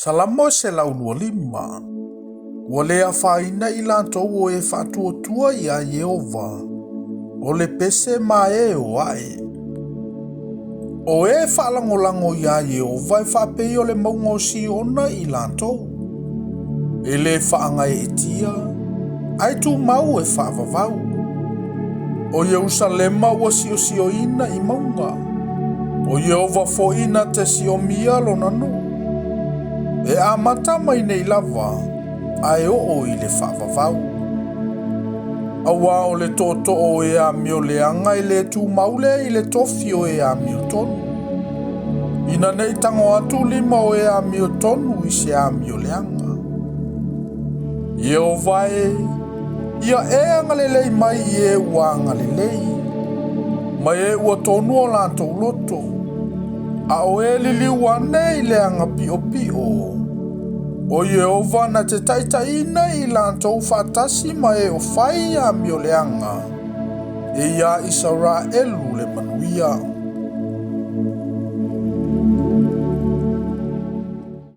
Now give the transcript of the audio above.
Salamo 125. Ua le afaina i latou o e faatuatua iā Ieova, o le pese ma e o ae. O e faalagolago iā Ieova e faapei o le mauga o Siona i latou. E le faagaeetia, ae tumau e faavavau. O Ierusalema ua siosioina i mauga. O Ieova foi na te siomia lona nuu. E amata mai nei lava, ae oo i le faavavau. Auā o le tootoo o e amio leaga e le tumau lea i le tofi o e amiotonu. Ina ne i tago atu lima o e amiotonu i se amio leaga. Ieova e, ia e agalelei mai i e ua agalelei, ma e ua tonu o latou loto, a o e liliu ane i le aga piʻopiʻo. O Ieova na te taitaiina i latou faatasi ma e o fai amio leaga, e iā Isaraelu le manuia.